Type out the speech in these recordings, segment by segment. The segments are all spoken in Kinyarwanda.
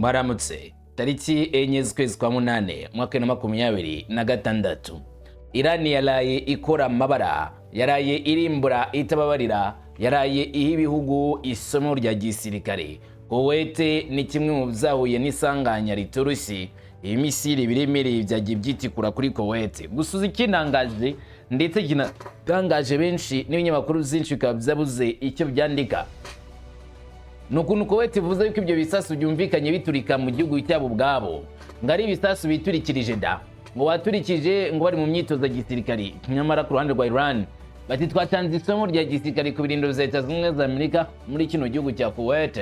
Mwaramutse. Tariki 4 z'ukwezi kwa munane, umwaka 2026, Irani yaraye ikora amabara, yaraye irimbura itababarira, yaraye iha ibihugu isomo rya gisirikare. Kuwait ni kimwe mu byahuye n'isanganya ritoroshye. Ibimisiri biremereye byagiye byitikura kuri Kuwait. Gusa uzi ikintangaje ndetse kinatangaje benshi, n'ibinyamakuru byinshi bikaba byabuze icyo byandika, ni ukuntu Kuwait ivuze yuko ibyo bisasu byumvikanye biturika mu gihugu cyabo ubwabo, ngo ari ibisasu biturikirije da, ngo baturikije ngo bari mu myitozo ya gisirikari. Nyamara ku ruhande rwa Iran bati: "Twatanze isomo rya gisirikari ku birindiro bya Leta Zunze Ubumwe za Amerika muri kino gihugu cya Kuwait,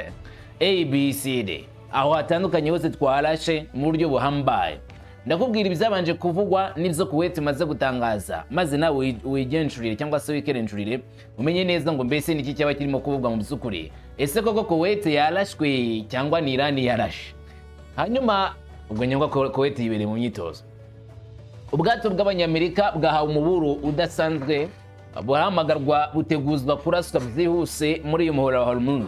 ABCD, aho hatandukanye hose twarashe mu buryo buhambaye." Ndakubwira ibyabanje kuvugwa n'ibyo Kuwait imaze gutangaza, maze nawe wigenshurire cyangwa se wikerenshurire, umenye neza ngo mbese niki cyaba kirimo kuvugwa mu by'ukuri. Ese koko Kuwait yarashwe cyangwa ni Iran yarashe? Hanyuma ubwo nyangwa Kuwait yibereye mu myitozo. Ubwato bw'Abanyamerika bwahawe umuburo udasanzwe, burahamagarwa, buteguzwa kuraswa byihuse muri uyu muhora wa Hormuz.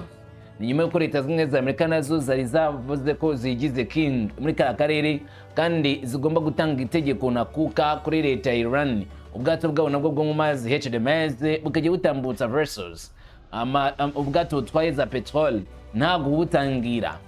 Ni nyuma y'uko Leta Zunze Ubumwe za Amerika nazo zari zavuze ko zigize king muri kariya karere kandi zigomba gutanga itegeko nakuka kuri leta ya Iran. Ubwato bwabo nabwo bwo mu mazi HMS bukajya butambutsa vessels, ubwato butwaye za petrol, ntabwo butangira.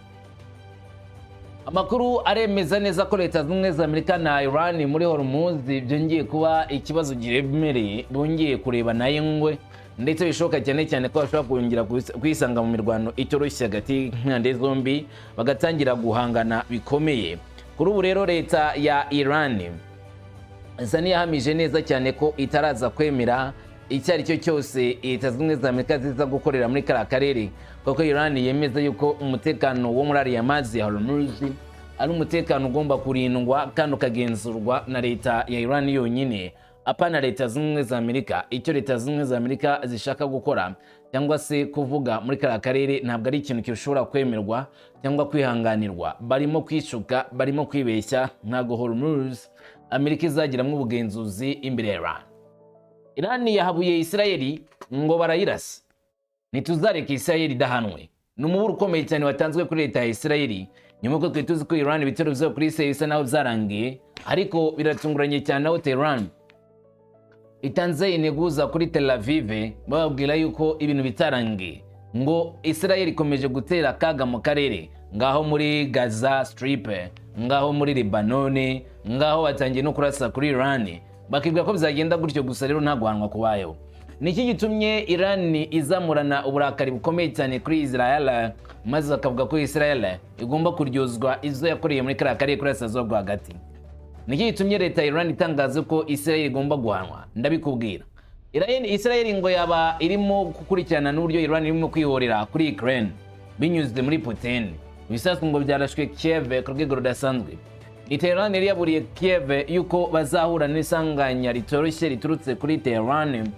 Amakuru aremeza neza ko Leta Zunze Ubumwe za Amerika na Iran muri Hormuz byongeye kuba ikibazo giremereye, bongeye kureba nayo ngwe, ndetse bishoboka cyane cyane ko bashobora kongera kwisanga mu mirwano itoroshye hagati y'impande zombi, bagatangira guhangana bikomeye. Kuri ubu rero leta ya Iran isa n'iyahamije neza cyane ko itaraza kwemera icyo ari cyo cyose Leta Zunze Ubumwe za Amerika ziza gukorera muri kariya karere, kuko Iran yemeza yuko umutekano wo muri ariya mazi ya Hormuz ari umutekano ugomba kurindwa kandi ukagenzurwa na leta ya Iran yonyine, apana Leta Zunze Ubumwe za Amerika. Icyo Leta Zunze Ubumwe za Amerika zishaka gukora cyangwa se kuvuga muri kariya karere ntabwo ari ikintu gishobora kwemerwa cyangwa kwihanganirwa. Barimo kwishuka, barimo kwibeshya, ntabwo Hormuz Amerika izagiramo ubugenzuzi imbere ya Iran. Iran yahabuye Isirayeli ngo barayirasa. "Ntituzareka Isirayeli idahanwe" ni umuburo ukomeye cyane watanzwe kuri leta ya Isirayeli, nyuma y'uko twari tuzi ko Iran ibitero byayo kuri Isirayeli bisa naho byarangiye, ariko biratunguranye cyane aho Tehran itanze integuza kuri Tel Aviv, bababwira yuko ibintu bitarangiye, ngo Isirayeli ikomeje gutera akaga mu karere, ngaho muri Gaza Strip, ngaho muri Lebanone, ngaho batangiye no kurasa kuri Iran, bakibwira ko bizagenda gutyo gusa. Rero nta guhanwa kubayeho. Niki gitumye Iran izamurana uburakari bukomeye cyane kuri Israel, maze bakavuga ko Israel igomba kuryozwa izo yakoreye muri kariya karere kurasirazuba bwo hagati? Niki gitumye leta ya Iran itangaza ko Israel igomba guhanwa? Ndabikubwira. Israel ngo yaba irimo gukurikirana n'uburyo Iran irimo kwihorera kuri Ukraine binyuze muri Putin. Ibisasu ngo byarashwe Kiev ku rwego rudasanzwe. Ni Tehran yari yaburiye Kiev yuko bazahura n'isanganya ritoroshye riturutse kuri Tehran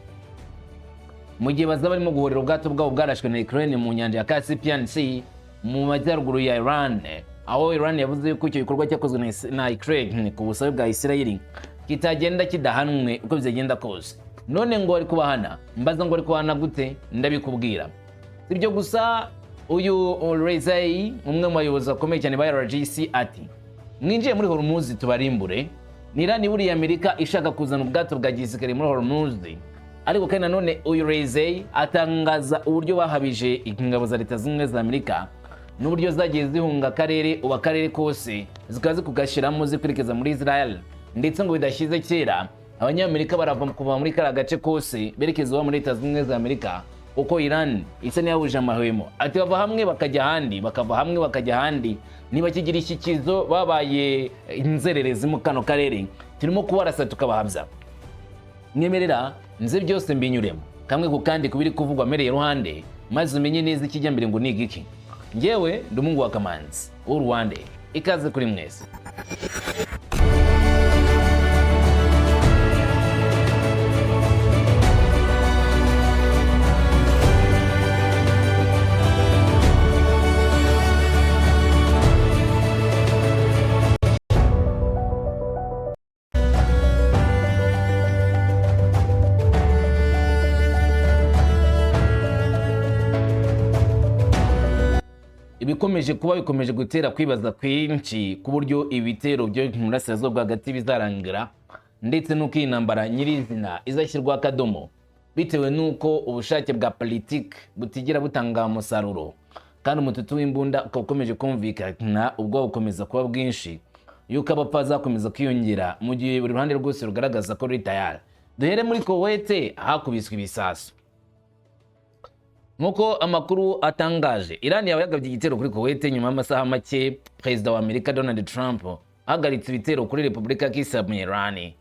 mu gihe bazaba barimo guhorera ubwato bwabo bwarashwe na Ukraine mu nyanja ya Caspian Sea mu majyaruguru ya Iran, aho Iran yavuze yuko icyo gikorwa cyakozwe na Ukraine ku busabe bwa Israel kitagenda kidahanwe uko bizagenda kose. None ngo bari kubahana. Mbaza ngo bari kubahana gute? Ndabikubwira. Si ibyo gusa, uyu Rezai, umwe mu bayobozi bakomeye cyane ba IRGC, ati: "Mwinjiye muri Hormuz tubarimbure." Ni Iran buriya Amerika ishaka kuzana ubwato bwa gisirikare muri Hormuz. Ariko kandi nanone uyu Rezai atangaza uburyo bahabije ingabo za Leta Zunze Ubumwe za Amerika n'uburyo zagiye zihunga akarere, ubu akarere kose zikaba zikugashyiramo zikwerekeza muri Israel, ndetse ngo bidashyize kera Abanyamerika barava kuva muri kariya gace kose berekeza iwabo muri Leta Zunze Ubumwe za Amerika, kuko Iran isa n'iyahuje amahwemo. Ati bava hamwe bakajya ahandi, bakava hamwe bakajya ahandi, ntibakigira ishyikizo, babaye inzererezi mu kano karere, turimo kubarasa tukabahabya. Mwemerera nze byose mbinyuremo kamwe ku kandi kubiri kuvugwa mereye iruhande, maze umenye neza ikijya mbere ngo ni igiki. Ngewe ndi umuhungu wa Kamanzi w'Uruwande. Ikaze kuri mwese. Ibikomeje kuba bikomeje gutera kwibaza kwinshi ku buryo ibitero byo mu burasirazuba bwo hagati bizarangira, ndetse n'uko iyi ntambara nyirizina izashyirwaho akadomo, bitewe n'uko ubushake bwa politiki butigera butanga umusaruro, kandi umututu w'imbunda ukaba ukomeje kumvikana, ubwoba bukomeza kuba bwinshi yuko abapfa bazakomeza kwiyongera mu gihe buri ruhande rwose rugaragaza ko ruri tayari. Duhere muri Kowete hakubiswe ibisasu. Nk'uko amakuru atangaje, Iran yaba yagabye igitero kuri Kuwait nyuma y'amasaha make Perezida wa Amerika Donald Trump ahagaritse ibitero kuri Repubulika ya Kisilamu ya Iran.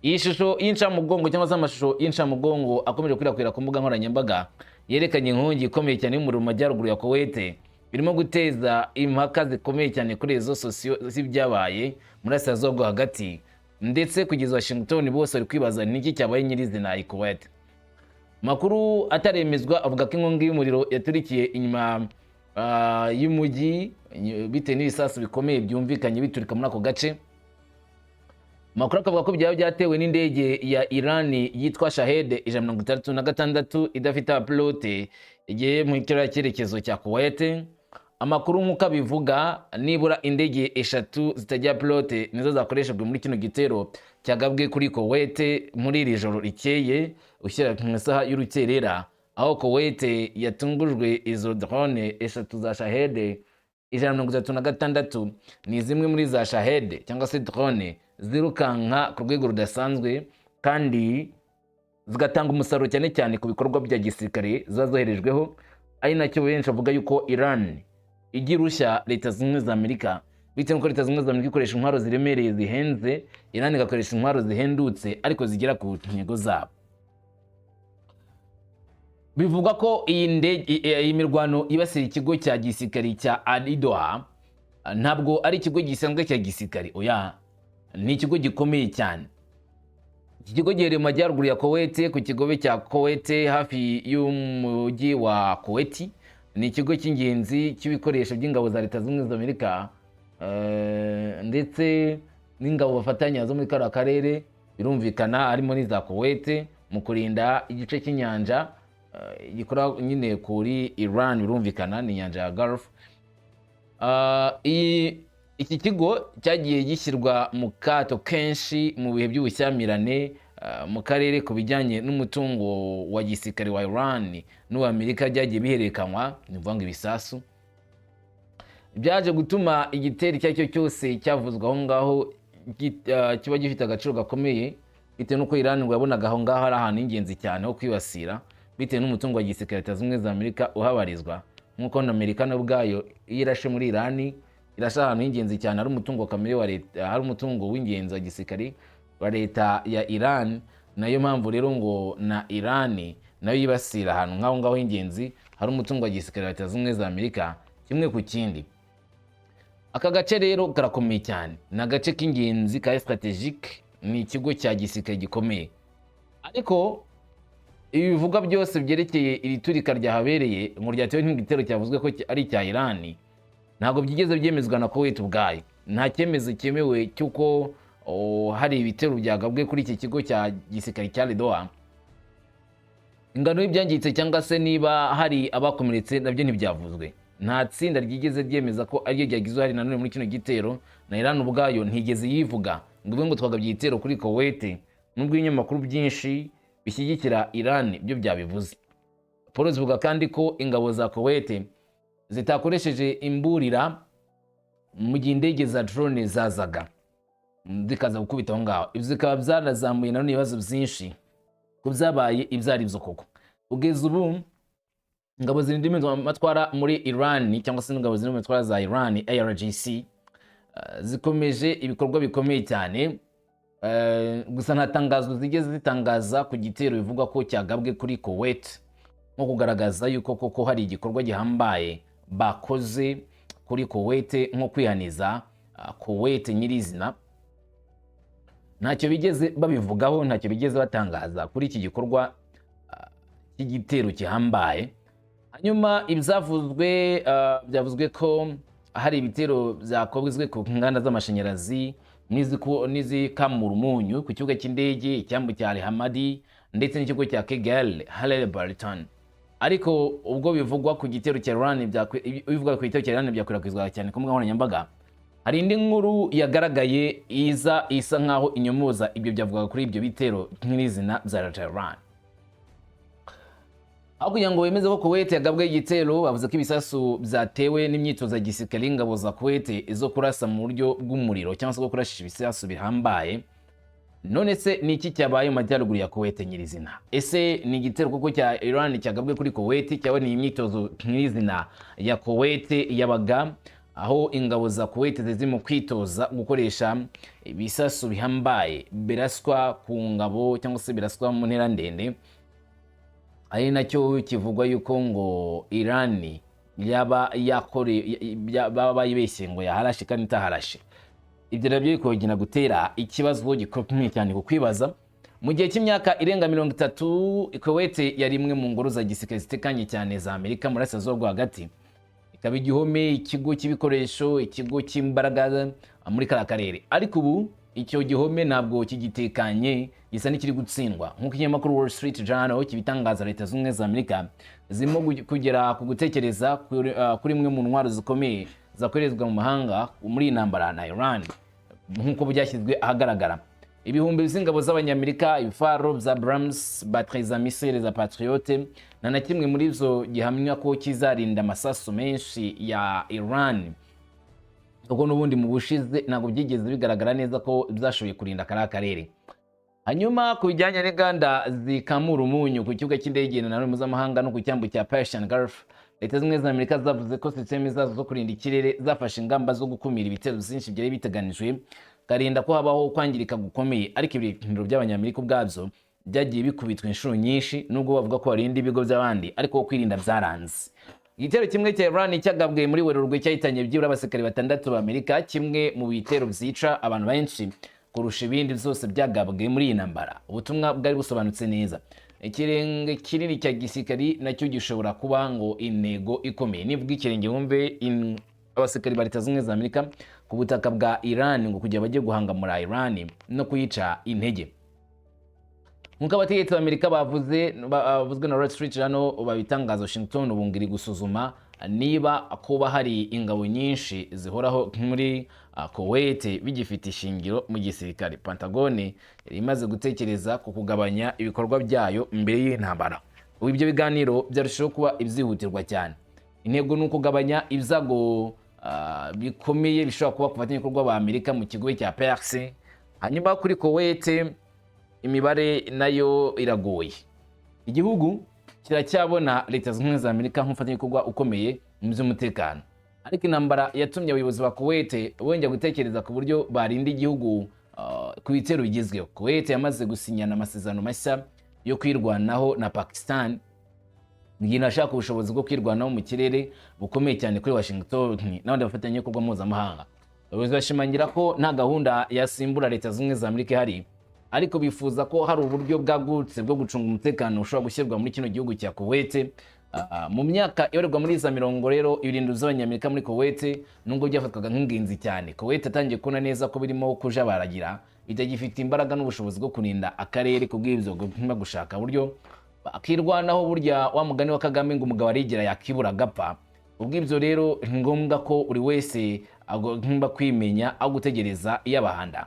Iyi shusho y'incamugongo cyangwa se amashusho y'incamugongo akomeje gukwirakwira ku mbuga nkoranyambaga yerekanye inkongi ikomeye cyane y'umuriro mu majyaruguru ya Kuwait, birimo guteza impaka zikomeye cyane kuri réseaux sociaux z'ibyabaye muri Burasirazuba bwo Hagati, ndetse kugeza Washington bose bari kwibaza niki cyabaye nyirizina i Kuwait. Makuru ataremezwa avuga ko inkongi y'umuriro yaturikiye inyuma y'umujyi bitewe n'ibisasu bikomeye byumvikanye biturika muri ako gace. Amakuru akavuga ko byaba byatewe n'indege ya Iran yitwa Shahed 166 idafite abapilote igiye mu kiriya cyerekezo cya Kuwait. Amakuru nk'uko abivuga, nibura indege eshatu zitagira pilote nizo zakoreshejwe muri kino gitero cyagabwe kuri Kuwait muri iri joro rikeye ushyira mu isaha y'urukerera, aho Kuwait yatungujwe izo drone eshatu za Shahed 136. Ni zimwe muri za Shahed cyangwa se drone zirukanka ku rwego rudasanzwe kandi zigatanga umusaruro cyane cyane ku bikorwa bya gisirikare ziba zoherejweho, ari nacyo benshi bavuga yuko Iran ijya irushya Leta Zunze Ubumwe za Amerika, bitewe n'uko Leta Zunze Ubumwe za Amerika ikoresha intwaro ziremereye zihenze, Iran igakoresha intwaro zihendutse ariko zigera ku ntego zabo. Bivugwa ko iyi ndege, iyi mirwano yibasira ikigo cya gisirikari cya Al Doha. Ntabwo ari ikigo gisanzwe cya gisirikari, oya, ni ikigo gikomeye cyane. Iki kigo giherereye mu majyaruguru ya Kuwait, ku kigobe cya Kuwait, hafi y'umujyi wa Kuwait. Ni ikigo cy'ingenzi cy'ibikoresho by'ingabo za Leta Zunze Ubumwe za Amerika ndetse n'ingabo bafatanya zo muri kariya karere, birumvikana harimo n'iza Kuwait, mu kurinda igice cy'inyanja gikora nyine kuri Iran, birumvikana ni inyanja ya Gulf. Iki kigo cyagiye gishyirwa mu kato kenshi mu bihe by'ubushyamirane mu karere ku bijyanye n'umutungo wa gisirikare wa Iran n'uwa Amerika byagiye bihererekanywa. Ni ukuvuga ngo ibisasu byaje gutuma igitero icyo ari cyo cyose cyavuzwe aho ngaho kiba gifite agaciro gakomeye, bitewe n'uko Iran ngo yabonaga aho ngaho ari ahantu h'ingenzi cyane ho kwibasira, bitewe n'umutungo wa gisirikare Leta Zunze Ubumwe za Amerika uhabarizwa, nk'uko na Amerika na ubwayo iyo irashe muri Iran irashe ahantu h'ingenzi cyane hari umutungo kamere wa leta, hari umutungo w'ingenzi wa gisirikare wa leta ya Iran. Nayo mpamvu rero ngo na Iran nayo yibasira ahantu nk'aho ngaho h'ingenzi hari umutungo wa gisirikare wa Leta Zunze Ubumwe za Amerika, kimwe ku kindi. Aka gace rero karakomeye cyane, ni agace k'ingenzi ka stratégique, ni ikigo cya gisirikare gikomeye. Ariko ibi bivugwa byose byerekeye iri turika ryahabereye ngo ryatewe n'igitero cyavuzwe ko ari icya Iran, ntabwo byigeze byemezwa na Kuwait ubwayo. Nta cyemezo cyemewe cy'uko hari ibitero byagabwe kuri iki kigo cya gisirikare cya Doha. Ingano y'ibyangiritse cyangwa se niba hari abakomeretse nabyo ntibyavuzwe. Nta tsinda ryigeze ryemeza ko ariryo ryagize uruhare nanone muri kino gitero, na Iran ubwayo ntigeze yivuga ngo ivuge ngo twagabye igitero kuri Kuwait, nubwo ibinyamakuru byinshi bishyigikira Iran byo byabivuze. Paul zivuga kandi ko ingabo za Kuwait zitakoresheje imburira mu gihe indege za drone zazaga zikaza gukubita aho ngaho. Ibyo bikaba byanazamuye nanone ibibazo byinshi ku byabaye ibyo ari byo koko. Kugeza ubu ingabo zirinda amatwara muri Iran cyangwa se ingabo zirinda amatwara za Iran, IRGC, zikomeje ibikorwa bikomeye cyane. Gusa nta tangazo zigeze zitangaza ku gitero bivugwa ko cyagabwe kuri Kuwait, nko kugaragaza yuko koko hari igikorwa gihambaye bakoze kuri Kuwait, nko kwihaniza Kuwait nyirizina. Ntacyo bigeze babivugaho, ntacyo bigeze batangaza kuri iki gikorwa cy'igitero gihambaye. Hanyuma ibyavuzwe, byavuzwe ko hari ibitero byakozwe ku nganda z'amashanyarazi n'izikamura umunyu, ku kibuga cy'indege, icyambu cya Al Hamadi ndetse n'ikigo cya Kigali Halil Barton. Ariko ubwo bivugwa ku gitero cya Iran bivugwa ku gitero cya Iran byakwirakwizwa cyane ku mbuga nkoranyambaga, hari indi nkuru yagaragaye iza isa nkaho inyomoza ibyo byavugaga kuri ibyo bitero nyirizina bya leta ya Iran. Aho kugira ngo bemeze ko Kuwait yagabwe igitero, bavuze ko ibisasu byatewe n'imyitozo ya gisirikare y'ingabo za Kuwait zo kurasa mu buryo bw'umuriro cyangwa se bwo kurashisha ibisasu bihambaye. None se ni iki cyabaye mu majyaruguru ya Kuwait nyirizina? Ese ni igitero koko cya Iran cyagabwe kuri Kuwait, cyangwa ni imyitozo nyirizina ya Kuwait yabaga, aho ingabo za Kuwait ziri kwitoza gukoresha ibisasu bihambaye biraswa ku ngabo cyangwa se biraswa mu ntera ndende, ari nacyo kivugwa yuko ngo Iran yaba yakore baba bayibeshye ngo yaharashe kandi itaharashe? Ibyo nabyo bikongera gutera ikibazo gikomeye cyane ku kwibaza. Mu gihe cy'imyaka irenga 30, Kuwait yari imwe mu ngoro za gisirikare zitekanye cyane za Amerika mu burasirazuba bwo hagati, ikaba igihome, ikigo cy'ibikoresho, ikigo cy'imbaraga muri kariya karere. Ariko ubu icyo gihome ntabwo kigitekanye, gisa n'ikiri gutsindwa, nk'uko ikinyamakuru Wall Street Journal kibitangaza. Leta Zunze Ubumwe za Amerika zirimo kugera ku gutekereza kuri imwe mu ntwaro zikomeye zakorezwa mu mahanga muri iyi ntambara na Iran. Nk'uko byashyizwe ahagaragara, ibihumbi by'ingabo z'Abanyamerika, ibifaro bya Abrams, batterie za missile za Patriot, nta na kimwe muri zo gihamya ko kizarinda amasasu menshi ya Iran, kuko n'ubundi mu bushize ntabwo byigeze bigaragara neza ko byashoboye kurinda kariya karere. Hanyuma ku bijyanye n'inganda zikamura umunyu ku kibuga cy'indege na mpuzamahanga no ku cyambu cya Persian Gulf, Leta Zunze Ubumwe za Amerika zavuze ko sisiteme zazo zo kurinda ikirere zafashe ingamba zo gukumira ibitero byinshi byari biteganijwe, karinda ko habaho kwangirika gukomeye. Ariko ibirindiro by'Abanyamerika ubwabyo byagiye bikubitwa inshuro nyinshi, nubwo bavuga ko barinda ibigo by'abandi, ariko kwirinda byaranze. Igitero kimwe cya Iran cyagabwe muri Werurwe cyahitanye byibura abasirikare batandatu b'Amerika, kimwe mu bitero byica abantu benshi kurusha ibindi byose byagabwe muri iyi ntambara. Ubutumwa bwari busobanutse neza: ikirenge kinini cya gisirikari nacyo gishobora kuba ngo intego ikomeye. Nivuga ikirenge wumve abasirikari ba Leta Zunze Ubumwe za Amerika ku butaka bwa Iran, ngo kugira bajye guhangamura Iran no kuyica intege. Nk'uko abategetsi b'Amerika bavuze, bavuzwe na Wall Street Journal babitangaza, Washington ubu ngo iri gusuzuma niba kuba hari ingabo nyinshi zihoraho muri Kuwait bigifite ishingiro mu gisirikare. Pentagone yari imaze gutekereza ku kugabanya ibikorwa byayo mbere y'intambara. Ubu ibyo biganiro byarushaho kuba ibyihutirwa cyane. Intego ni ukugabanya ibyago bikomeye bishobora kuba ku bafatanyabikorwa ba Amerika mu kigobe cya Perse. Hanyuma kuri Kuwait imibare nayo iragoye. Igihugu kiracyabona Leta Zunze Ubumwe za Amerika nk'umufatanyabikorwa ukomeye mu by'umutekano, ariko intambara yatumye abayobozi ba Kuwait bongera gutekereza ku buryo barinda igihugu ku bitero bigezweho. Kuwait yamaze gusinyana amasezerano mashya yo kwirwanaho na Pakistan, ashaka ubushobozi bwo kwirwanaho mu kirere bukomeye cyane kuri Washington n'abandi bafatanyabikorwa mpuzamahanga. Abayobozi bashimangira ko nta gahunda yasimbura Leta Zunze Ubumwe za Amerika ihari, ariko bifuza ko hari uburyo bwagutse bwo gucunga umutekano ushobora gushyirwa muri kino gihugu cya Kuwait. Mu myaka ibarirwa muri za mirongo rero, ibirindiro by'Abanyamerika muri Kuwait nubwo byafatwaga nk'ingenzi cyane, Kuwait atangiye kubona neza ko birimo kujabaragira, bitagifite imbaraga n'ubushobozi bwo kurinda akarere. Kubw'ibyo gupima gushaka buryo bakirwanaho. Burya wa mugani wa Kagame ngo umugabo arigira yakibura agapfa. Ubw'ibyo rero ni ngombwa ko buri wese agomba kwimenya aho gutegereza iy'abahanda.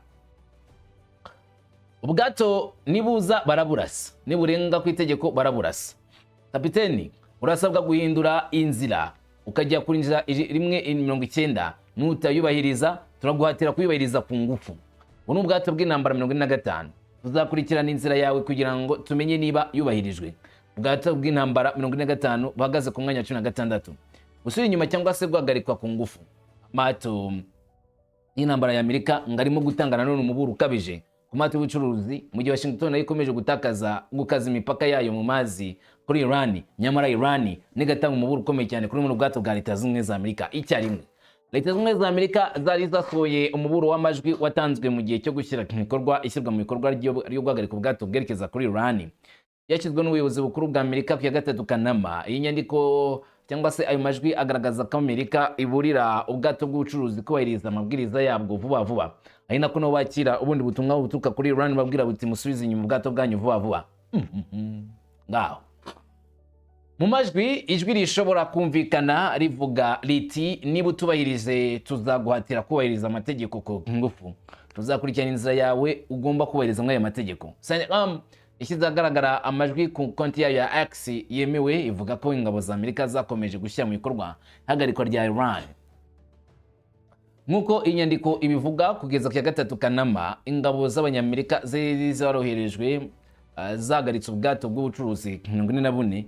Ubwato nibuza baraburasa, niburenga ku itegeko baraburasa. Kapiteni, urasabwa guhindura inzira ukajya kuri inzira 1.90. Nutayubahiriza turaguhatira kuyubahiriza ku ngufu. Ubu ni ubwato bw'intambara 45, tuzakurikirana inzira yawe kugira ngo tumenye niba yubahirijwe. Ubwato bw'intambara 45 buhagaze ku mwanya wa 16, gusubira inyuma cyangwa se guhagarikwa ku ngufu. Amato y'intambara ya Amerika ngo arimo gutanga nanone umuburo ukabije ku mato y'ubucuruzi, mu gihe Washington nayo ikomeje gutakaza gukaza imipaka yayo mu mazi kuri Iran. Nyamara Iran nigatanga umuburo ukomeye cyane kuri buno bwato bwa Leta Zunze Ubumwe za Amerika icyarimwe. Leta Zunze Ubumwe za Amerika zari zasohoye umuburo w'amajwi watanzwe mu gihe cyo gushyira mu bikorwa ishyirwa mu bikorwa ryo guhagarika ubwato bwerekeza kuri Iran, byashyizwe n'ubuyobozi bukuru bwa Amerika ku ya 3 Kanama. Iyi nyandiko cyangwa se ayo majwi agaragaza ko Amerika iburira ubwato bw'ubucuruzi kubahiriza amabwiriza yabwo vuba vuba, ari nako nabo bakira ubundi butumwa buturuka kuri Iran babwira buti: "Musubize inyuma ubwato bwanyu vuba vuba." Ngaho Mu majwi, ijwi rishobora kumvikana rivuga riti: "Niba utubahirije, tuzaguhatira kubahiriza amategeko ku ngufu. Tuzakurikirana inzira yawe ugomba kubahiriza muri aya mategeko." CENTCOM ishyize ahagaragara amajwi ku konti yayo ya X yemewe, ivuga ko ingabo za Amerika zakomeje gushyira mu bikorwa ihagarikwa rya Iran. Nk'uko inyandiko ibivuga, kugeza ku ya 3 Kanama, ingabo z'Abanyamerika zari zaroherejwe zahagaritse ubwato bw'ubucuruzi 44,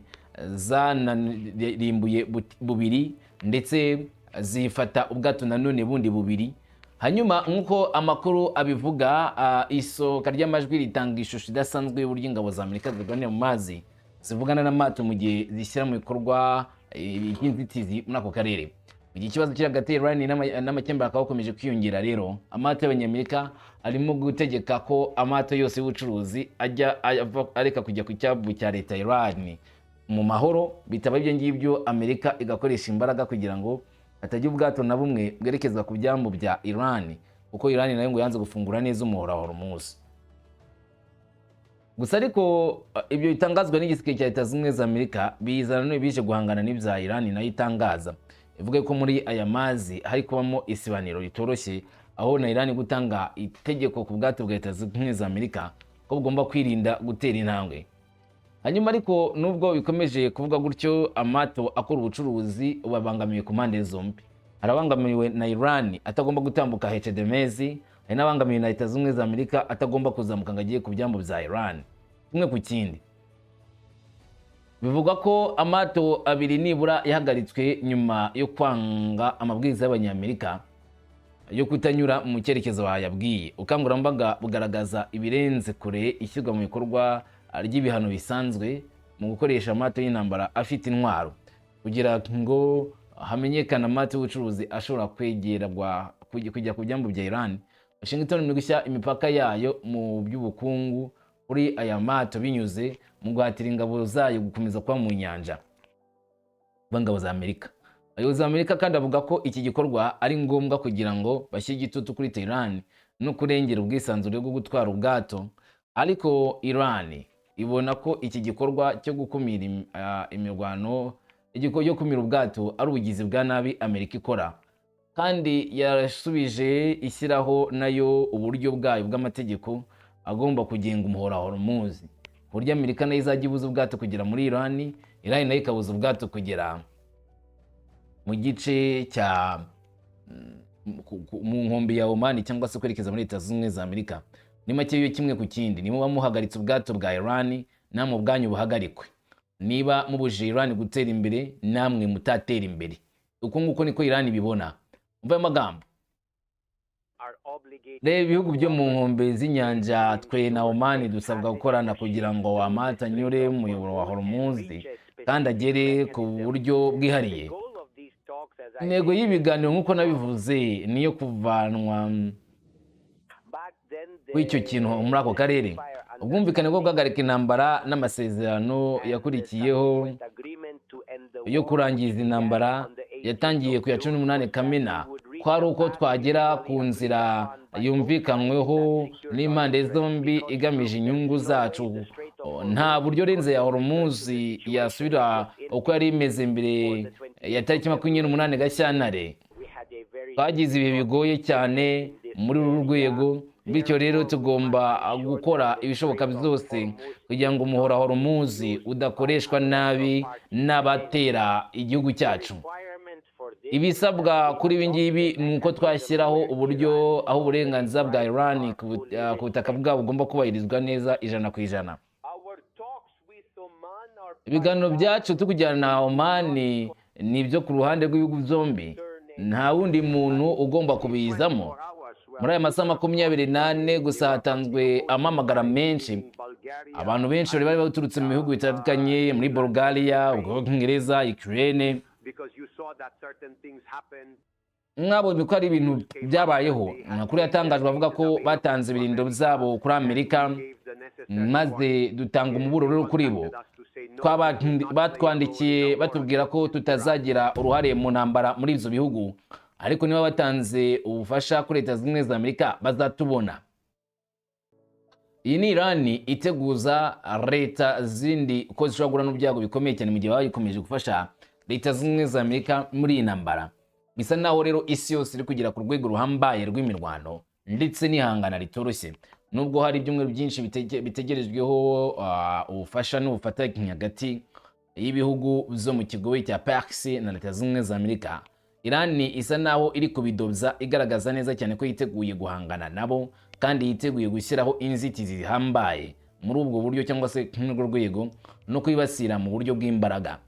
zanarimbuye bubiri, ndetse zifata ubwato nanone bundi bubiri. Hanyuma nk'uko amakuru abivuga, isohoka ry'amajwi ritanga ishusho idasanzwe y'uburyo ingabo za Amerika zirwanira mu mazi zivugana n'amato mu gihe zishyira mu bikorwa iby'inzitizi muri ako karere. Mu gihe ikibazo kiri hagati ya Iran n'amakemba akaba akomeje kwiyongera rero, amato y'Abanyamerika arimo gutegeka ko amato yose y'ubucuruzi ajya areka kujya ku cyambu cya leta ya Iran mu mahoro. Bitaba ibyo ngibyo, Amerika igakoresha imbaraga kugira ngo hatagira ubwato na bumwe bwerekeza ku byambu bya Iran, kuko Iran nayo ngo yanze gufungura neza umuhora wa Hormuz. Gusa ariko ibyo bitangazwa n'igisirikare cya Leta Zunze Ubumwe za Amerika biza nanone bije guhangana n'ibya Iran, nayo itangaza ivuga ko muri aya mazi hari kubamo isibaniro ritoroshye, aho na Iran gutanga itegeko ku bwato bwa Leta Zunze Ubumwe za Amerika ko bugomba kwirinda gutera intambwe. Hanyuma ariko nubwo bikomeje kuvuga gutyo, amato akora ubucuruzi babangamiwe ku mpande zombi. Hari abangamiwe na Iran atagomba gutambuka Hormuz, hari n'abangamiwe na Leta Zunze Ubumwe za Amerika atagomba kuzamuka ngo agiye ku byambu bya Iran. Kimwe ku kindi, bivugwa ko amato abiri nibura yahagaritswe nyuma yo kwanga amabwiriza y'Abanyamerika yo kutanyura mu cyerekezo bayabwiye. Ubukangurambaga bugaragaza ibirenze kure ishyirwa mu bikorwa ry'ibihano bisanzwe mu gukoresha amato y'intambara afite intwaro kugira ngo hamenyekane amato y'ubucuruzi ashobora kwegerwa kujya ku byambu bya Iran. Washington iri gushyira imipaka yayo mu by'ubukungu kuri aya mato binyuze mu guhatira ingabo zayo gukomeza kuba mu nyanja b'ingabo za Amerika. Abayobozi ba Amerika kandi bavuga ko iki gikorwa ari ngombwa kugira ngo bashyire igitutu kuri Tehran no kurengera ubwisanzure bwo gutwara ubwato. Ariko Iran ibona ko iki gikorwa cyo gukumira imirwano, igikorwa cyo gukumira ubwato, ari ubugizi bwa nabi Amerika ikora, kandi yasubije ishyiraho nayo uburyo bwayo bw'amategeko agomba kugenga umuhora wa Hormuz, ku buryo Amerika nayo izajya ibuza ubwato kugera muri Iran, Iran nayo ikabuza ubwato kugera mu gice cya mu nkombe ya Oman cyangwa se kwerekeza muri Leta Zunze Ubumwe za Amerika. Ni make yo kimwe ku kindi: niba muhagaritse ubwato bwa Iran, namwe ubwanyu buhagarikwe. Niba mubujije Iran gutera imbere, namwe mutatera imbere. Uko nguko niko Iran ibibona. Umva ayo magambo. Reba ibihugu byo mu nkombe z'inyanja, twe na Oman dusabwa gukorana kugira ngo amato anyure mu muyoboro wa Hormuz kandi agere ku buryo bwihariye. Intego y'ibiganiro, nk'uko nabivuze, niyo kuvanwa kw'icyo kintu muri ako karere. Ubwumvikane bwo guhagarika intambara n'amasezerano yakurikiyeho yo kurangiza intambara yatangiye ku ya 18 Kamena, ko ari uko twagera ku nzira yumvikanyweho n'impande zombi igamije inyungu zacu. Nta buryo renze ya Hormuz yasubira uko yari imeze mbere ya tariki 28 Gashyantare. Twagize ibihe bigoye cyane muri uru rwego, bityo rero tugomba gukora ibishoboka byose kugira ngo umuhora Hormuz udakoreshwa nabi n'abatera igihugu cyacu. Ibisabwa kuri ibi ngibi ni uko twashyiraho uburyo aho uburenganzira bwa Iran ku butaka bwabo bugomba kubahirizwa neza 100%. Ibiganiro byacu turi kujyana na Oman ni ibyo ku ruhande rw'ibihugu byombi, nta wundi muntu ugomba kubizamo. Muri aya masaha 24 gusa hatanzwe amamagara menshi. Abantu benshi bari baturutse mu bihugu bitandukanye, muri Bulgaria, Ubwongereza, Ukraine. Mwabonye ko hari ibintu byabayeho. Amakuru yatangajwe avuga ko batanze ibirindiro byabo kuri Amerika, maze dutanga umuburo rero kuri bo. Batwandikiye batubwira ko tutazagira uruhare mu ntambara muri ibyo bihugu, ariko niba batanze ubufasha kuri Leta Zunze Ubumwe za Amerika bazatubona. Iyi ni Irani iteguza leta zindi ko zishobora guhura n'ibyago bikomeye cyane mu gihe baba bayikomeje gufasha Leta Zunze Ubumwe za Amerika muri iyi ntambara. Bisa naho rero isi yose iri kugera ku rwego ruhambaye rw'imirwano ndetse n'ihangana ritoroshye, nubwo hari ibyumweru byinshi bitegerejweho ubufasha n'ubufatanye hagati y'ibihugu byo mu kigobe cya Perse na Leta Zunze Ubumwe za Amerika. Irani isa naho iri kubidobya, igaragaza neza cyane ko yiteguye guhangana nabo kandi yiteguye gushyiraho inzitizi zihambaye muri ubwo buryo cyangwa se muri urwo rwego no kwibasira mu buryo bw'imbaraga.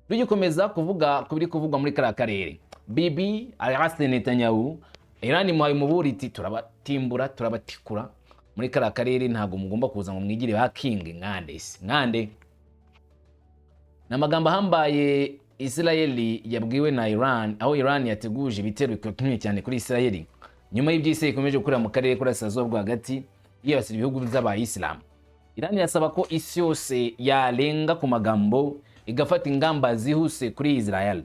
Tugikomeza kuvuga ku biri kuvugwa muri kariya karere, Bibi Alhassan Netanyahu, Iran imuhaye umuburi iti: "Turabatimbura, turabatikura muri kariya karere, ntabwo mugomba kuza ngo mwigire ba king nkande se nkande." Ni amagambo ahambaye Israeli yabwiwe na Iran, aho Iran yateguje ibitero bikomeye cyane kuri Israeli nyuma y'ibyo Israeli ikomeje gukorera mu karere k'Uburasirazuba bwo hagati, yibasira ibihugu by'Abayisilamu. Iran irasaba ko isi yose yarenga ku magambo igafata ingamba zihuse kuri Israel,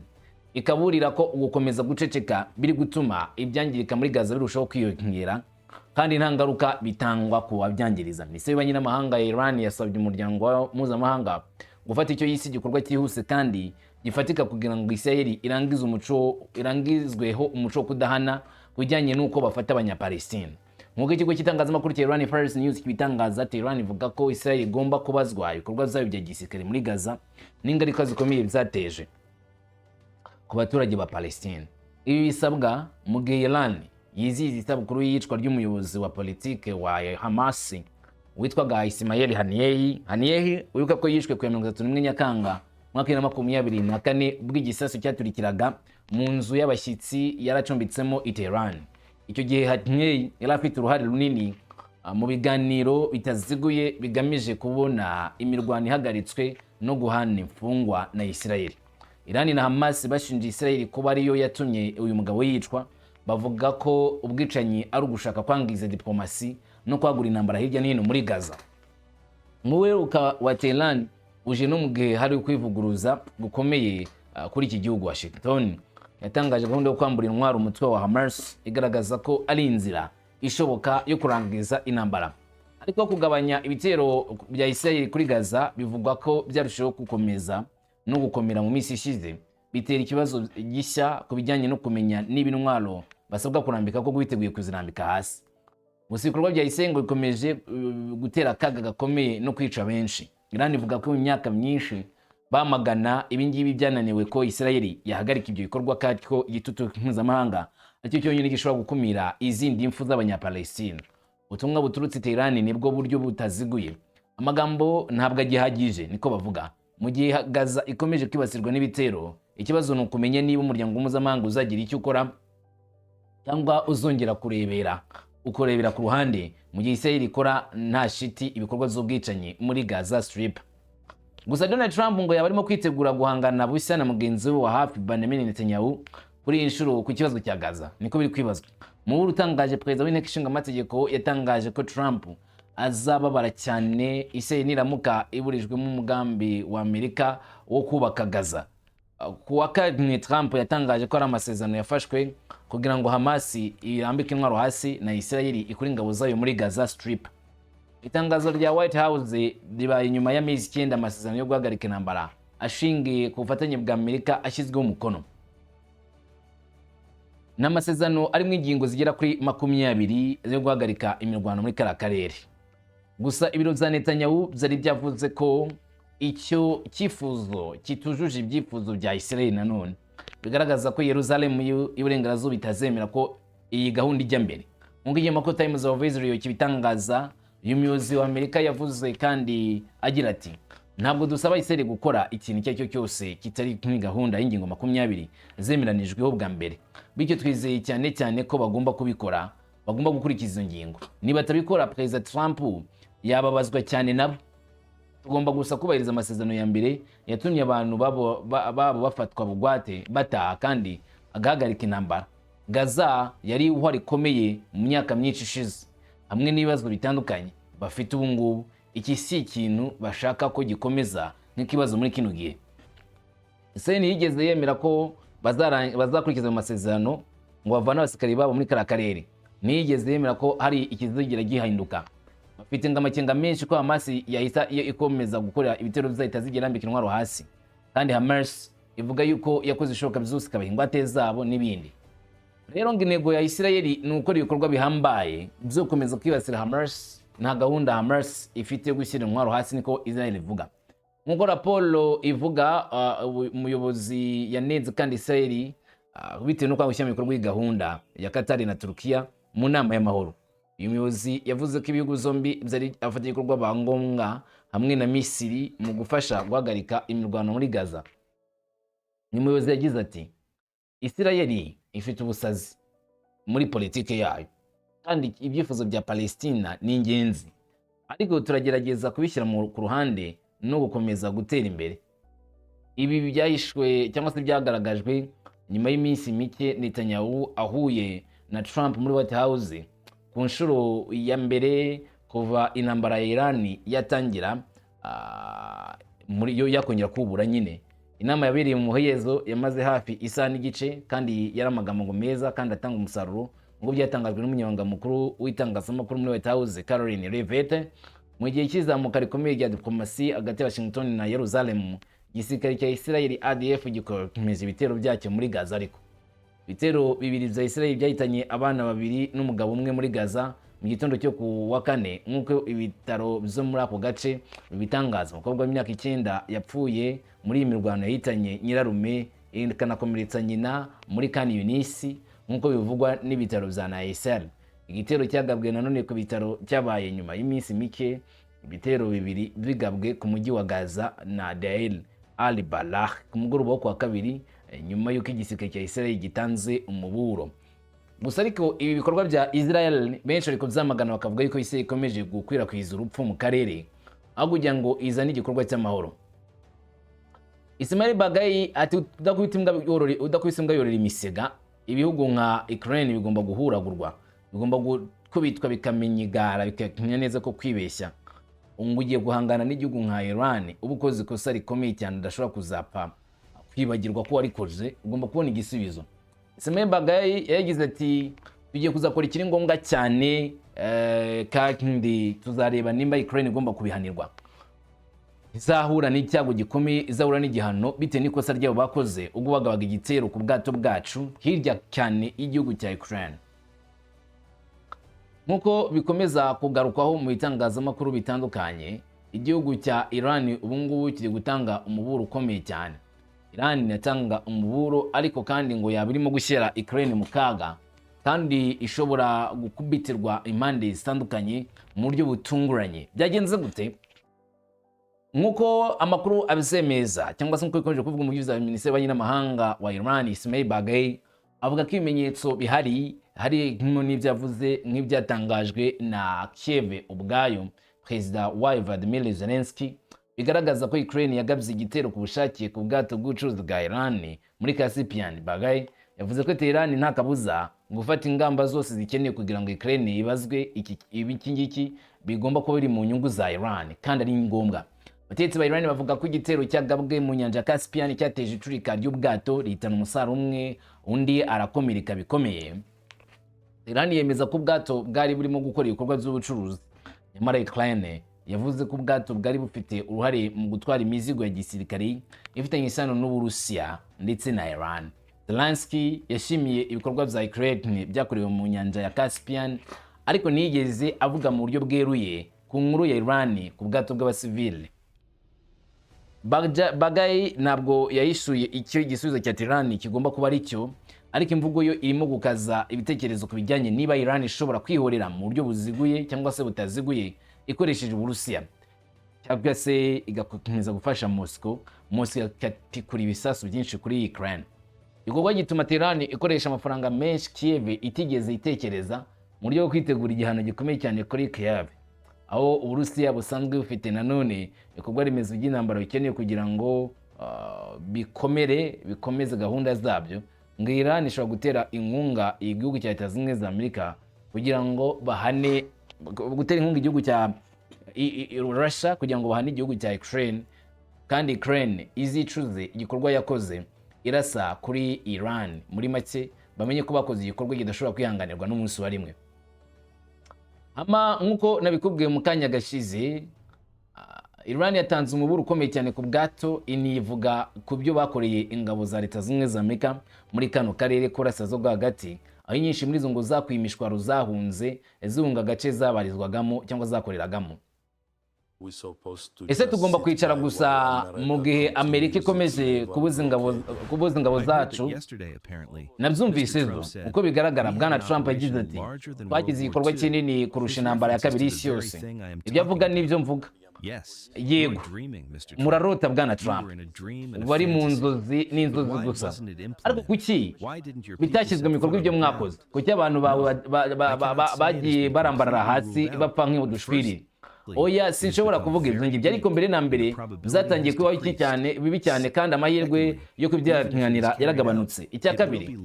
ikaburira ko gukomeza guceceka biri gutuma ibyangirika muri Gaza birushaho kwiyongera kandi nta ngaruka bitangwa ku babyangiriza. Minisitiri y'Ububanyi n'Amahanga ya Iran yasabye umuryango mpuzamahanga gufata icyo yise igikorwa cyihuse kandi gifatika kugira ngo Israel irangize umuco, irangizweho umuco wo kudahana ku bijyanye n'uko bafata Abanyapalestine. Nk'uko ikigo cy'itangazamakuru cya Iran Fars News kibitangaza, Tehran ivuga ko Israel igomba kubazwa ibikorwa byayo bya gisirikare muri Gaza n'ingaruka zikomeye byateje ku baturage ba Palestine. Ibi bisabwa mu gihe Iran yizihiza isabukuru y'iyicwa ry'umuyobozi wa politike wa Hamas witwaga Ismail Haniyeh. Haniyeh wibuka ko yishwe ku ya 31 Nyakanga mwaka 2024, ubwo igisasu cyaturikiraga mu nzu y'abashyitsi yaracumbitsemo i Tehran. Icyo gihe Haniyeh yari afite uruhare runini mu biganiro bitaziguye bigamije kubona imirwano ihagaritswe no guhana imfungwa na Israel. Iran na Hamas bashinja Israel kuba ariyo yatumye uyu mugabo yicwa, bavuga ko ubwicanyi ari ugushaka kwangiza diplomasi no kwagura intambara hirya no hino muri Gaza. Umuheruka wa Tehran uje no mu gihe hari kwivuguruza gukomeye kuri iki gihugu. Washington yatangaje gahunda yo kwambura intwaro umutwe wa Hamas, igaragaza ko ari inzira ishoboka yo kurangiza intambara. Ariko kugabanya ibitero bya Israel kuri Gaza bivugwa ko byarushijeho gukomeza no gukomera mu minsi ishize, bitera ikibazo gishya ku bijyanye no kumenya niba intwaro basabwa kurambika ko biteguye kuzirambika hasi. Gusa ibikorwa bya Israel ngo bikomeje gutera akaga gakomeye no kwica benshi. Iran ivuga ko mu myaka myinshi bamagana ibingibi byananiwe ko Israel yahagarika ibyo bikorwa, kandi ko igitutu mpuzamahanga aricyo cyonyine gishobora gukumira izindi mfu z'Abanyapalestine. Ubutumwa buturutse Tehran nibwo buryo butaziguye. Amagambo ntabwo agihagije, niko bavuga. Mu gihe Gaza ikomeje kwibasirwa n'ibitero, ikibazo ni ukumenya niba umuryango mpuzamahanga uzagira icyo ukora cyangwa uzongera kurebera, ukurebera ku ruhande mu gihe Israel ikora nta shiti ibikorwa by'ubwicanyi muri Gaza Strip. Gusa Donald Trump ngo yaba arimo kwitegura guhangana bushya na mugenzi we wa hafi Benjamin Netanyahu kuri iyi nshuro ku kibazo cya Gaza, niko biri kwibazwa. Mu buri utangaje, perezida w'inteko ishinga amategeko yatangaje ko Trump azababara cyane Israel niramuka iburijwemo umugambi wa Amerika wo kubaka Gaza. Ku wa kane, Trump yatangaje ko ari amasezerano yafashwe kugira ngo Hamas irambike intwaro hasi na Israel ikure ingabo zayo muri Gaza Strip. Itangazo rya White House ribaye nyuma y'amezi 9 amasezerano yo guhagarika intambara ashingiye ku bufatanye bwa Amerika ashyizweho umukono. Ni amasezerano arimo ingingo zigera kuri 20 zo guhagarika imirwano muri kariya karere. Gusa ibiro bya Netanyahu byari byavuze ko icyo cyifuzo kitujuje ibyifuzo bya Israel nanone, bigaragaza ko Yerusalemu y'Iburengerazuba itazemera ko iyi gahunda ijya mbere. Nk'uko ikinyamakuru Times of Israel kibitangaza, uyu muyobozi wa Amerika yavuze kandi agira ati: "Ntabwo dusaba Israel gukora ikintu icyo ari cyo cyose kitari muri gahunda y'ingingo 20 zemeranijweho bwa mbere. Bityo twizeye cyane cyane ko bagomba kubikora, bagomba gukurikiza izo ngingo. Nibatabikora, Perezida Trump yababazwa cyane nabo. Tugomba gusa kubahiriza amasezerano ya mbere yatumye abantu babo bafatwa bugwate bataha kandi agahagarika intambara. Gaza yari ihwa rikomeye mu myaka myinshi ishize, hamwe n'ibibazo bitandukanye bafite ubu ngubu. Iki si ikintu bashaka ko gikomeza nk'ikibazo muri kino gihe." Israel ntiyigeze yemera ko bazakurikiza ayo masezerano ngo bavane abasirikari babo muri kariya karere. Ntiyigeze yemera ko hari ikizigera gihinduka. Bafite Bafite ngo amakenga menshi ko Hamas yahita iyo ikomeza gukora ibitero bizahita zigira irambika intwaro hasi, kandi Hamas ivuga yuko yakoze ishoboka byose ikabaha ingwate zabo n'ibindi. Rero ngo intego ya Isirayeli ni ugukora ibikorwa bihambaye byo gukomeza kwibasira Hamas. Nta gahunda Hamas ifite yo gushyira intwaro hasi, niko Israel ivuga. Nk'uko raporo ivuga, umuyobozi yanenze kandi Israel bitewe n'uko gushyira mu bikorwa iyi gahunda ya Katari na Turukiya mu nama y'amahoro. Uyu muyobozi yavuze ko ibihugu zombi byari abafatanyabikorwa ba ngombwa hamwe na Misiri mu gufasha guhagarika imirwano muri Gaza. Uyu muyobozi yagize ati: "Isirayeli ifite ubusazi muri politike yayo, kandi ibyifuzo bya Palestina ni ingenzi, ariko turagerageza kubishyira ku ruhande no gukomeza gutera imbere." Ibi byahishwe cyangwa se byagaragajwe nyuma y'iminsi mike Netanyahu ahuye na Trump muri White House ku nshuro ya mbere kuva intambara ya Iran yatangira, muri yo yakongera kubura nyine. Inama yabereye mu muhezo yamaze hafi isaha n'igice, kandi yari amagambo ngo meza kandi atanga umusaruro, ngo byatangajwe n'umunyamabanga mukuru w'itangazamakuru muri White House, Karoline Leavitt. Mu gihe cy'izamuka rikomeye rya diplomasi hagati ya Washington na Yerusalem, igisirikare cya Israel IDF gikomeje ibitero byacyo muri Gaza. Ariko ibitero bibiri bya Israel byahitanye abana babiri n'umugabo umwe muri Gaza mu gitondo cyo ku wa kane, nk'uko ibitaro byo muri ako gace bibitangaza. Umukobwa w'imyaka 9 yapfuye muri iyi mirwano yahitanye nyirarume ikanakomeretsa nyina muri Khan Yunis, nk'uko bivugwa n'ibitaro bya Nasser. Igitero cyagabwe nanone ku bitaro cyabaye nyuma y'iminsi mike ibitero bibiri bigabwe ku mujyi wa Gaza na Deir al Balah ku mugoroba wo kuwa kabiri, nyuma y'uko igisirikare cya Israel gitanze umuburo. Gusa ariko ibi bikorwa bya Israel benshi bari kubyamagana, bakavuga yuko Israel ikomeje gukwirakwiza urupfu mu karere aho kugira ngo izane igikorwa cy'amahoro. Ismail Bagai ati: Udakubita imbwa yorora imisega. Ibihugu nka Ukraine bigomba guhuragurwa, bigomba gukubitwa bikamenya igara, bikamenya neza ko kwibeshya ngo ugiye guhangana n'igihugu nka Iran uba ukoze ikosa rikomeye cyane udashobora kuzapfa kwibagirwa ko warikoze, ugomba kubona igisubizo." Ismail Bagai yagize ati: "Tugiye kuzakora ikiri ngombwa cyane, kandi tuzareba nimba Ukraine igomba kubihanirwa, izahura n'icyago gikomeye, izahura n'igihano bitewe n'ikosa ryabo bakoze ubwo bagabaga igitero ku bwato bwacu hirya cyane y'igihugu cya Ukraine." Nk'uko bikomeza kugarukwaho mu bitangazamakuru bitandukanye, igihugu cya Iran ubu ngubu kiri gutanga umuburo ukomeye cyane. Iran inatanga umuburo, ariko kandi ngo yaba irimo gushyira Ukraine mu kaga, kandi ishobora gukubitirwa impande zitandukanye mu buryo butunguranye. Byagenze gute? Nk'uko amakuru abizemeza, cyangwa se nk'uko bikomeje kuvuga, umuvugizi wa minisiteri y'ububanyi n'amahanga wa Iran, Ismail Baghei, avuga ko ibimenyetso bihari, hari n'ibyo yavuze nk'ibyatangajwe na Kiev ubwayo, perezida wayo Vladimir Zelensky, bigaragaza ko Ukraine yagabye igitero ku bushake ku bwato bw'ubucuruzi bwa Iran muri Caspian. Baghei yavuze ko Tehran nta kabuza gufata ingamba zose zikenewe kugira ngo Ukraine ibazwe iki ngiki bigomba kuba biri mu nyungu za Iran kandi ari ngombwa. Abategetsi ba Iran bavuga ko igitero cyagabwe mu nyanja ya Caspian cyateje icurika ry'ubwato, rihitana umusare umwe, undi arakomereka bikomeye. Iran yemeza ko ubwato bwari burimo gukora ibikorwa by'ubucuruzi, nyamara Ukraine yavuze ko ubwato bwari bufite uruhare mu gutwara imizigo ya gisirikare ifitanye isano n'Uburusiya ndetse na Iran. Zelensky yashimiye ibikorwa bya Ukraine byakorewe mu nyanja ya Caspian, ariko ntiyigeze avuga mu buryo bweruye ku nkuru ya Iran ku bwato bw'abasivile. Bagai ntabwo yahishuye icyo igisubizo cya Tehran kigomba kuba ari cyo, ariko imvugo yo irimo gukaza ibitekerezo ku bijyanye niba Iran ishobora kwihorera mu buryo buziguye cyangwa se butaziguye ikoresheje Uburusiya, cyangwa se igakomeza gufasha Moscow, Moscow igatikura ibisasu byinshi kuri Ukraine. Igikorwa gituma Tehran ikoresha amafaranga menshi Kiev itigeze itekereza mu buryo bwo kwitegura igihano gikomeye cyane kuri Kiev, aho Uburusiya busanzwe bufite nanone ibikorwa remezo by'intambara bikenewe kugira ngo bikomere, bikomeze gahunda zabyo. Ngo Iran ishobora gutera inkunga igihugu cya Leta Zunze Ubumwe za Amerika kugira ngo bahane, gutera inkunga igihugu cya Russia kugira ngo bahane igihugu cya Ukraine, kandi Ukraine izicuze igikorwa yakoze irasa kuri Iran. Muri make, bamenye ko bakoze igikorwa kidashobora kwihanganirwa n'umunsi wa rimwe. Hama nk'uko nabikubwiye mu kanya gashize, Iran yatanze umuburo ukomeye cyane ku bwato, inivuga ku byo bakoreye ingabo za Leta Zunze Ubumwe za Amerika muri kano karere k'Uburasirazuba bwo hagati, aho inyinshi muri izo ngo zakwiye imishwaro, zahunze zihunga agace zabarizwagamo cyangwa zakoreragamo. Ese tugomba kwicara gusa mu gihe Amerika ikomeje kubuza ingabo zacu? Nabyumvise ejo. Uko bigaragara, Bwana Trump yagize ati: "Twagize igikorwa kinini kurusha Intambara ya Kabiri y'Isi Yose." Ibyo avuga n'ibyo mvuga. Yego, murarota, Bwana Trump, bari mu nzozi n'inzozi gusa. Ariko kuki bitashyizwe mu bikorwa ibyo mwakoze? Kuki abantu bawe bagiye barambarara hasi, bapfa nk'udushwiriri? Oya, sinshobora kuvuga ibyo ngibyo, ariko mbere na mbere byatangiye kubaho iki cyane bibi cyane, kandi amahirwe yo kubyihanganira yaragabanutse. Icya kabiri,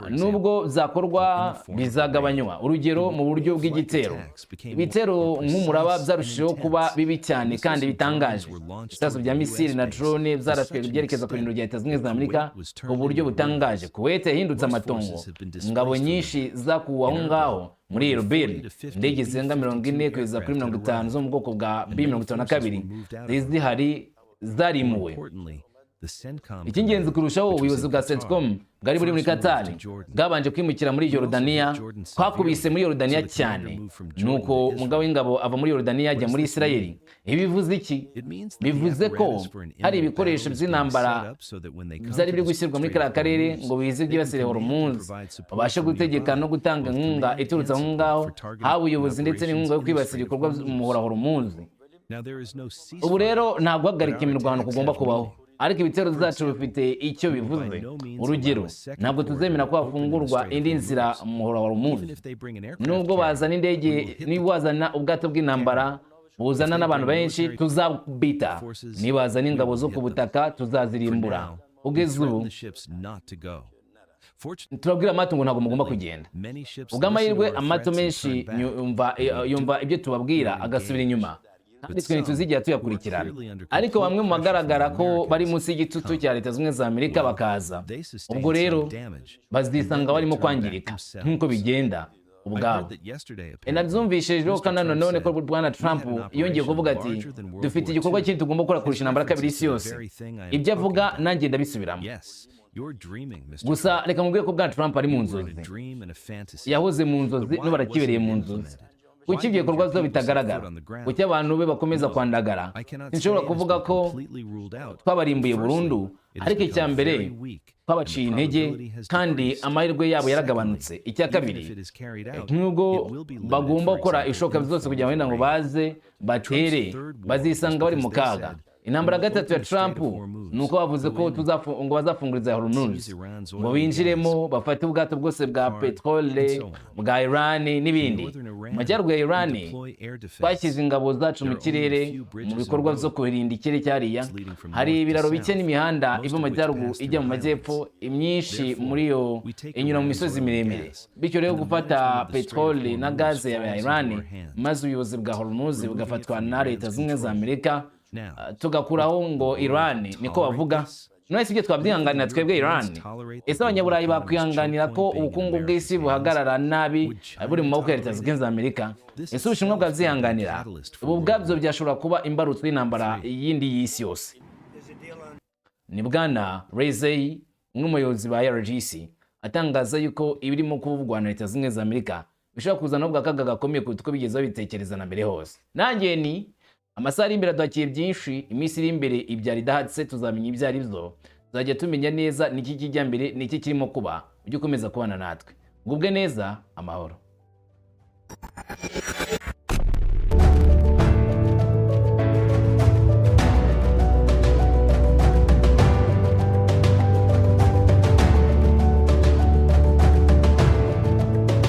nubwo byakorwa, bizagabanywa, urugero mu buryo bw'igitero. Ibitero nk'umuraba byarushijeho kuba bibi cyane kandi bitangaje. Ibisasu bya misile na drone byarashwe byerekeza ku birindiro bya Leta Zunze Ubumwe za Amerika ku buryo butangaje. Kuwait yahindutse amatongo, ingabo nyinshi zakuwe aho ngaho. Muri Erbil, indege zirenga 40 kugeza kuri 50 zo mu bwoko bwa B-52 zari zihari zarimuwe. Icy'ingenzi kurushaho, ubuyobozi bwa CENTCOM bwari buri muri Katari bwabanje kwimukira muri Yorodaniya. Twakubise muri Yorodaniya cyane, nuko umugabo w'ingabo ava muri Yorodaniya ajya muri Isirayeli. Ibi bivuze iki? Bivuze ko hari ibikoresho by'intambara byari biri gushyirwa muri kariya karere ngo bize byibasire Hormuz, babashe gutegeka no gutanga inkunga iturutse aho ngaho, haba ubuyobozi ndetse n'inkunga yo kwibasira ibikorwa mu muhora Hormuz. Ubu rero nta guhagarika imirwano kugomba kubaho, ariko ibitero byacu bifite icyo bivuze. Urugero, ntabwo tuzemera ko hafungurwa indi nzira mu muhora wa Hormuz. Nubwo bazana indege, niba wazana ubwato bw'intambara buzana n'abantu benshi, tuzabita. Nibazana ingabo zo ku butaka, tuzazirimbura. Kugeza ubu turabwira amato ngo ntabwo mugomba kugenda. Ubw'amahirwe, amato menshi yumva ibyo tubabwira agasubira inyuma, kandi twe ntituzigera tuyakurikirana. Ariko bamwe mu bagaragara ko bari munsi y'igitutu cya Leta Zunze za Amerika bakaza, ubwo rero bazisanga barimo kwangirika nk'uko bigenda ubwabo. Nabyumvise ejo kandi nanone ko Bwana Trump yongeye kuvuga ati: "Dufite igikorwa kinini tugomba gukora kurusha Intambara ya Kabiri y'Isi Yose." Ibyo avuga nanjye ndabisubiramo. Gusa reka mubwire ko Bwana Trump ari mu nzozi, yahoze mu nzozi, n'ubu arakibereye mu nzozi. Kuki ibyo bikorwa byo bitagaragara? Kuki abantu be bakomeza kwandagara? Sinshobora kuvuga ko twabarimbuye burundu, ariko icya mbere, twabaciye intege kandi amahirwe yabo yaragabanutse. Icya kabiri, nubwo bagomba gukora ibishoboka byose kugira ngo wenda ngo baze batere, bazisanga bari mu kaga. Intambara gatatu ya Trump ni uko bavuze ko ngo bazafunguriza Hormuz ngo binjiremo, bafate ubwato bwose bwa peterole bwa Iran n'ibindi. Mu majyaruguru ya Iran, twashyize ingabo zacu mu kirere mu bikorwa byo kurinda ikirere cyariya. Hari ibiraro bike n'imihanda iva mu majyaruguru ijya mu majyepfo, imyinshi muri yo inyura mu misozi miremire. Bityo rero, gufata peteroli na gaze ya Iran, maze ubuyobozi bwa Hormuz bugafatwa na Leta Zunze za Amerika, tugakuraho ngo Iran, niko bavuga. None si ibyo twabyihanganira twebwe Iran? Ese Abanyaburayi bakwihanganira ko ubukungu bw'isi buhagarara nabi buri mu maboko ya Leta Zunze za Amerika? Ese Ubushinwa bwabyihanganira? Ubu ubwabyo byashobora kuba imbarutso y'intambara yindi y'isi yose. Ni Bwana Rezaei, umwe mu bayobozi ba IRGC, atangaza yuko ibirimo kuvugwa na Leta Zunze za Amerika bishobora kuzana ubwo akaga gakomeye kuruta uko bigeze babitekereza na mbere hose. Nanjye ni amasaha ari imbere aduhakiye byinshi, iminsi iri imbere ibyara idahatse, tuzamenya ibyo ari byo, tuzajya tumenya neza niki kijya mbere, niki kirimo kuba. Ujye ukomeza kubana natwe, ngubwe neza, amahoro.